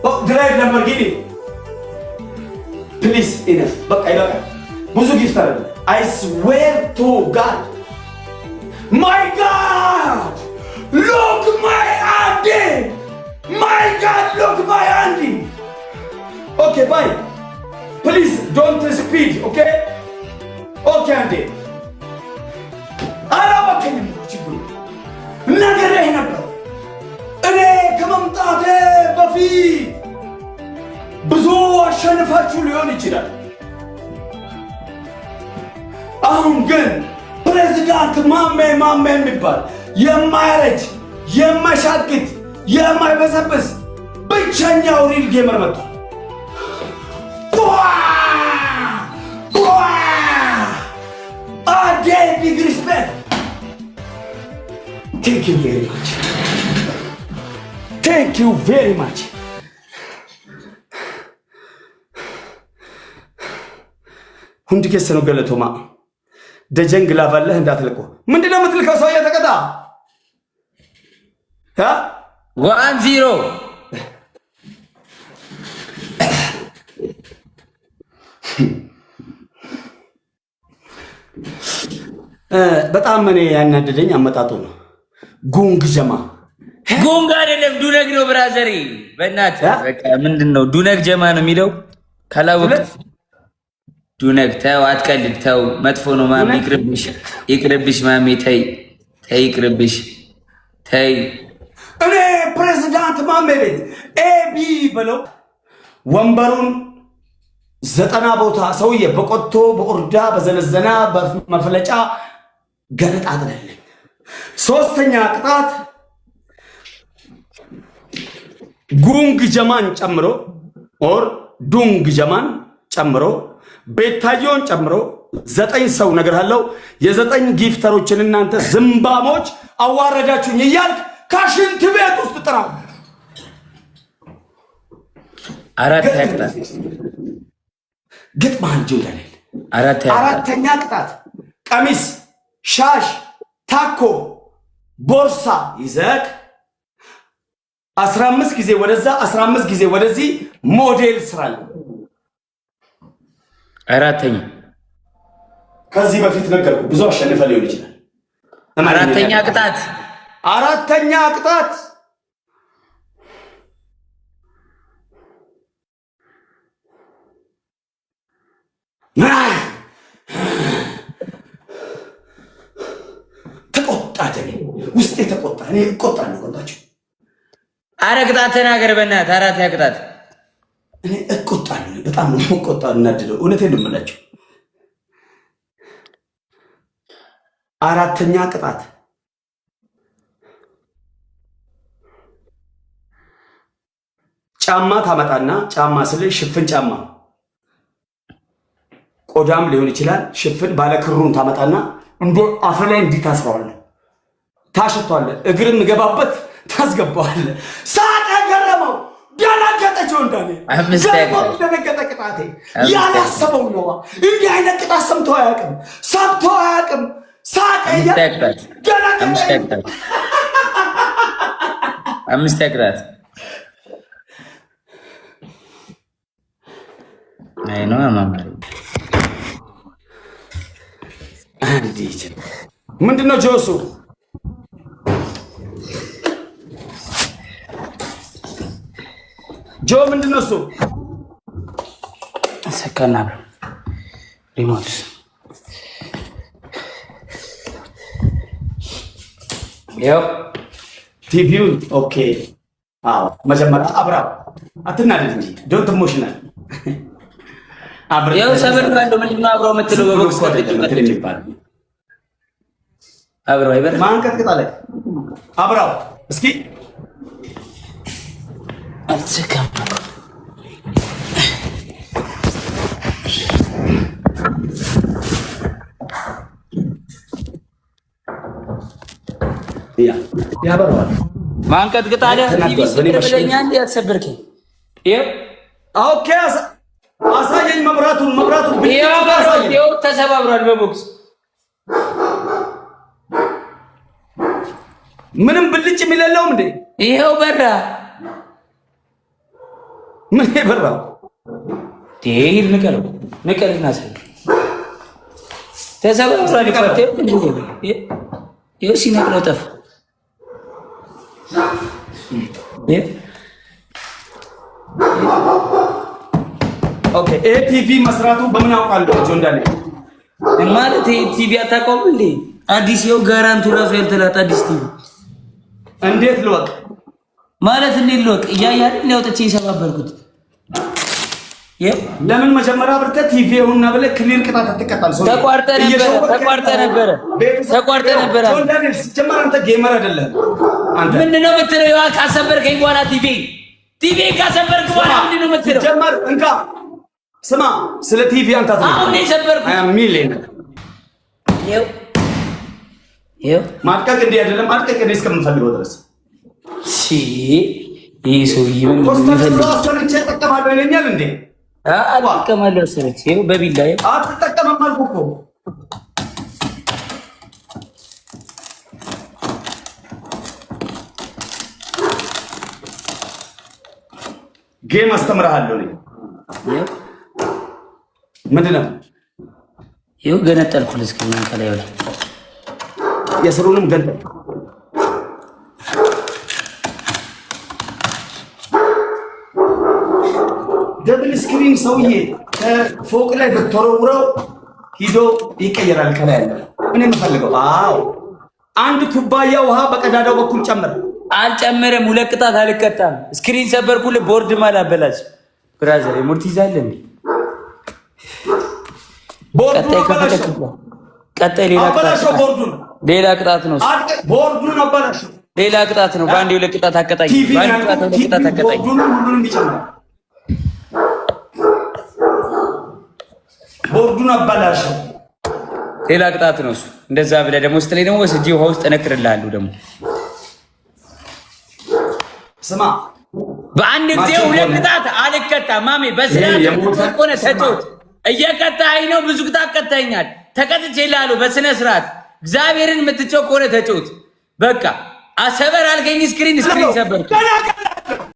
Drive Lamborghini, please, enough። በቃ ይበቃል። ብዙ gift አለ። I swear to God, my God, look my አንዲ, my God, look my አንዲ። Okay, bye. Please don't speed, okay? Okay። አንዴ አላወከኝም። ችግሩ ነግሬህ ነበር። እኔ ከመምጣቴ በፊት ብዙ አሸንፋችሁ ሊሆን ይችላል። አሁን ግን ፕሬዚዳንት ማሜ ማሜ የሚባል የማያረጅ፣ የማይሻግት፣ የማይበሰብስ ብቸኛው real gamer መጥቷል። አዴ, big respect. Thank you very much, thank you very much። Hundi keessanuu galatoomaa። ደጀን glove አለህ እንዳትልቁ። ምንድን ነው የምትልከው? ሰው እየተቀጣ። 1-0። በጣም እኔ ያናደደኝ አመጣጡ ነው። ጉንግ ጀማ። ጉንግ አይደለም፣ ዱነግ ነው brother ዬ። በእናትህ በቃ ምንድን ነው፣ ዱነግ ጀማ ነው የሚለው ካላወቅ ዱነግ። ተው፣ አትቀልድ፣ ተው፣ መጥፎ ነው ማሜ። ይቅርብሽ፣ ይቅርብሽ ማሜ፣ ተይ፣ ተይ፣ ይቅርብሽ፣ ተይ። እኔ ፕሬዚዳንት ማሜ ቤት ኤቢ ብለው ወንበሩን 90 ቦታ ሰውዬ በቆቶ፣ በኡርዳ፣ በዘነዘና፣ በመፍለጫ ገነጣጥለልኝ። ሶስተኛ ቅጣት ጉንግ ጀማን ጨምሮ or ዱንግ ጀማን ጨምሮ፣ ቤታየውን ጨምሮ ዘጠኝ ሰው ነገር አለው። የዘጠኝ gifter ኦችን እናንተ ዝምባሞች አዋረዳችሁኝ እያልክ ከሽንት ቤት ውስጥ ጥራው። አራት ቅጣት። ግጥመሃል ጆ ዳንኤል። አራተኛ ቅጣት ቀሚስ፣ ሻሽ፣ ታኮ፣ ቦርሳ ይዘህ 15 ጊዜ ወደዛ፣ 15 ጊዜ ወደዚህ ሞዴል ስራለ። አራተኛ። ከዚህ በፊት ነገርኩ። ብዙ አሸንፈ ሊሆን ይችላል። አራተኛ ቅጣት። አራተኛ ቅጣት ተቆጣ። ደሜ ውስጤ ተቆጣ። እኔ እቆጣለሁ። ገባችሁ? አረ ቅጣት ተናገር በእናትህ። አራተኛ ቅጣት። እኔ እቆጣለሁ። በጣም ነው የምቆጣው። እናድደው። እውነቴን ነው የምላቸው። አራተኛ ቅጣት ጫማ ታመጣና፣ ጫማ ስል ሽፍን ጫማ ቆዳም ሊሆን ይችላል። ሽፍን ባለክሩን ታመጣና እንደ አፍ ላይ እንዲህ ታስረዋለህ፣ ታሸቷለህ። እግርም ገባበት ታስገባዋለህ። ሳቀ፣ ገረመው፣ ደነገጠች። ወንዳኔ ደነገጠ። ቅጣቴ ያላሰበው ነዋ። እንዲህ አይነት ቅጣት ሰምቶ አያውቅም፣ ሰምቶ አያውቅም። ሳቀ፣ ደነገጠ። አምስት ቅጣት። አይ ነው አማማሪ። ምንድን ነው ጆሱ? ጆ ምንድን ነው እሱ? ሰካና remote ያው TV ውን okay። አዎ መጀመሪያ አብራው፣ አትናደድ እንጂ፣ don't emotional። ያው ሰብር ባንዶ ምንድን ነው አብረው የምትለው? በቦክስ አብረው አይበል። ማን ቀጥቅጣለ? አብራው እስኪ። አልተሰካም። ያ ያበራዋል። ማን ቀጥቅጣለ? ቲቪ ብለኛ ያሰበርከኝ። Okay፣ አሳየኝ። መብራቱን፣ መብራቱን። ይኸው ተሰባብሯል በቦክስ። ምንም ብልጭ የሚል የለውም እንዴ? ይኸው በራ። ምን የበራው? ሂድ ንቀለው፣ ንቀልና ሳይ ተሰባብሯል። ይኸው ሲነቅለው ጠፋ። Okay ይሄ ቲቪ መስራቱ በምን አውቃለሁ? ጆን ዳንኤል ማለት ይሄ ቲቪ አታውቀውም እንዴ? አዲስ ይኸው guarantee ው ራሱ ያልተላጠ አዲስ ቲቪ እንዴት ልወቅ? ማለት እንዴት ልወቅ? እያየህ አይደል አውጥቼ የሰባበርኩት። ለምን መጀመሪያ አብርተህ ቲቪ ይሁንና ብለህ clear ቅጣት አትቀጣም? ሰው ተቋርጠ ነበረ፣ ተቋርጠ ነበረ፣ ተቋርጠ ነበረ። ጆን ዳንኤል ሲጀመር አንተ gamer አይደለህም። አንተ ምንድን ነው የምትለው? ይኸው ካሰበርከኝ በኋላ ቲቪ ካሰበርክ በኋላ ምንድን ነው የምትለው? ሲጀመር እንካ ስማ፣ ስለ ቲቪ አንተ አትነግረኝም። አሁን ነው የሰበርኩት። አይ ሚሊየን ይኸው ይኸው ማድቀቅ እንዲህ አይደለም። አድቀቅ እንዲህ እስከምንፈልገው ድረስ ሲ ይህ ሰውዬ ምን ኮስተር የሚፈልግ አሰርቼ እጠቀማለሁ ይለኛል እንዴ? አልጠቀማለሁ አሰረች። ይኸው በቢላ ይኸው አትጠቀምም አልኩህ እኮ። Game አስተምርሃለሁ እኔ። ይኸው ምንድን ነው ይኸው ገነጠልኩልህ screen ኡን ከላዩ ላይ የስሩንም ገንጠል። Double screen ሰውዬ ከፎቅ ላይ ብትወረውረው ሂዶ ይቀየራል። ከላይ ያለ እኔ የምፈልገው አዎ፣ አንድ ኩባያ ውሃ በቀዳዳው በኩል ጨምር። አልጨምርም። ሁለት ቅጣት አልቀጣም። Screen ሰበርኩልህ፣ ቦርድም አላበላሽ። Brother ሙርት ይዛል እንዴ? ቦርዱን ቀጣይ አበላሸው፣ ቀጣይ ሌላ ቅጣት አበላሸው፣ ቦርዱን ሌላ ቅጣት ነው። ቦርዱን አበላሸው። ሌላ ቅጣት ነው። በአንድ ሁለት ቅጣት አቀጣኝ። ቲቪ በአንድ ቅጣት ሁለት ቅጣት አቀጣኝ። ቦርዱን ሁሉንም ይጨምራል። ቦርዱን አበላሸው። ሌላ ቅጣት ነው እሱ። እንደዛ ብለህ ደግሞ ስትለኝ ደግሞ ወስጄ ውሃ ውስጥ እነክርልሃለሁ ደግሞ ስማ በአንድ ጊዜ ሁለት ቅጣት አልቀጣም። ማሜ በስርዓት ሆነ ተጫወት። እየቀጣኸኝ ነው። ብዙ ቅጣት ቀጣኸኛል። ተቀጥቼልሃለሁ በስነ ስርዓት። እግዚአብሔርን የምትጫወት ከሆነ ተጫወት። በቃ አሰበር አልከኝ። Screen ሰበርኩ።